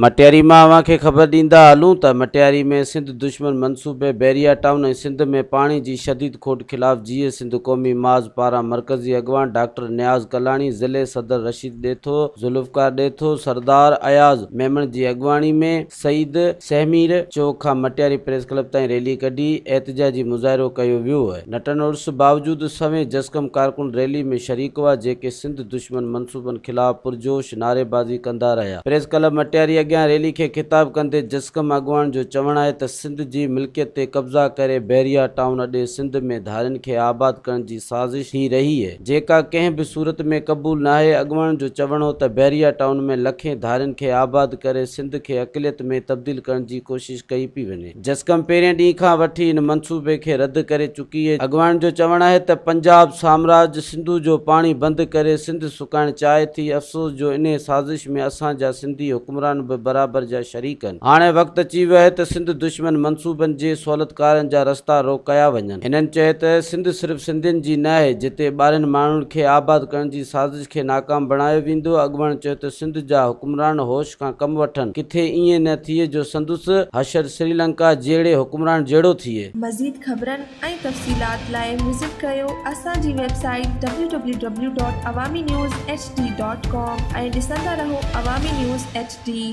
مٽياري مان اوهان کي خبر ڏيندا هلون ته مٽياري ۾ سنڌ دشمن منصوبي بحريا ٽائون ۽ سنڌ ۾ پاڻي جي شديد کوٽ خلاف جيئي سنڌ قومي محاذ پاران مرڪزي اڳواڻ ڊاڪٽر نياز ڪلاڻي، ضلعي صدر رشيد ڏيٿو، ذوالفقار ڏيٿو، سردار اياز ميمڻ جي اڳواڻي ۾ سعيد شهمير چوڪ کان مٽياري پريس ڪلب تائين ريلي ڪڍي احتجاجي مظاهرو ڪيو ويو. نٽهڻ اس باوجود سوين جسقم ڪارڪن ريلي ۾ شريڪ هئا جيڪي سنڌ دشمن منصوبن خلاف پرجوش نعريبازي ڪندا رهيا. پريس ڪلب مٽياري اڳيان ريلي کي خطاب ڪندي جسقم اڳواڻن جو چوڻ آهي ته سنڌ جي ملڪيت تي قبضا ڪري بحريا ٽائون اڏي سنڌ ۾ ڌارين کي آباد ڪرڻ جي سازش ٿي رهي اهي جيڪا ڪنهن به صورت ۾ قبول ناهي. اڳواڻن جو چوڻ هو ته بحريا ٽائون ۾ لکين ڌارين کي آباد ڪري سنڌ کي اقليت ۾ تبديل ڪرڻ جي ڪوشش ڪئي پئي وڃي. جسقم پهرين ڏينهن کان وٺي ان منصوبي کي رد ڪري چڪي اهي. اڳواڻن جو چوڻ آهي ته پنجاب سامراج سنڌو جو پاڻي بند ڪري سنڌ سڪائڻ چاهي ٿي، افسوس جو انهي سازش ۾ اسان جا سنڌي حڪمران به برابر جا شريڪ آهن. هاڻي وقت اچي ويو آهي ته سنڌ دشمن منصوبن جي سهولتڪارن جا رستا روڪ ڪيا وڃن. هنن چيو ته سنڌ صرف سنڌين جي ناهي، جتي ٻاهرين ماڻهن کي آباد ڪرڻ جي سازش کي ناڪام بڻايو ويندو. اڳواڻن چيو ته سنڌ جا حڪمران هوش کان ڪم وٺن، ڪٿي ائين نه ٿئي جو سندس حشر سريلنڪا جهڙي حڪمران جهڙو ٿئي. مزيد خبرن ۽ تفصيلات لاء وزٽ ڪريو اسان جي web site www.awaminews hd.com ۽ ڏسندا رهو عوامي نيوز ايڇ ڊي.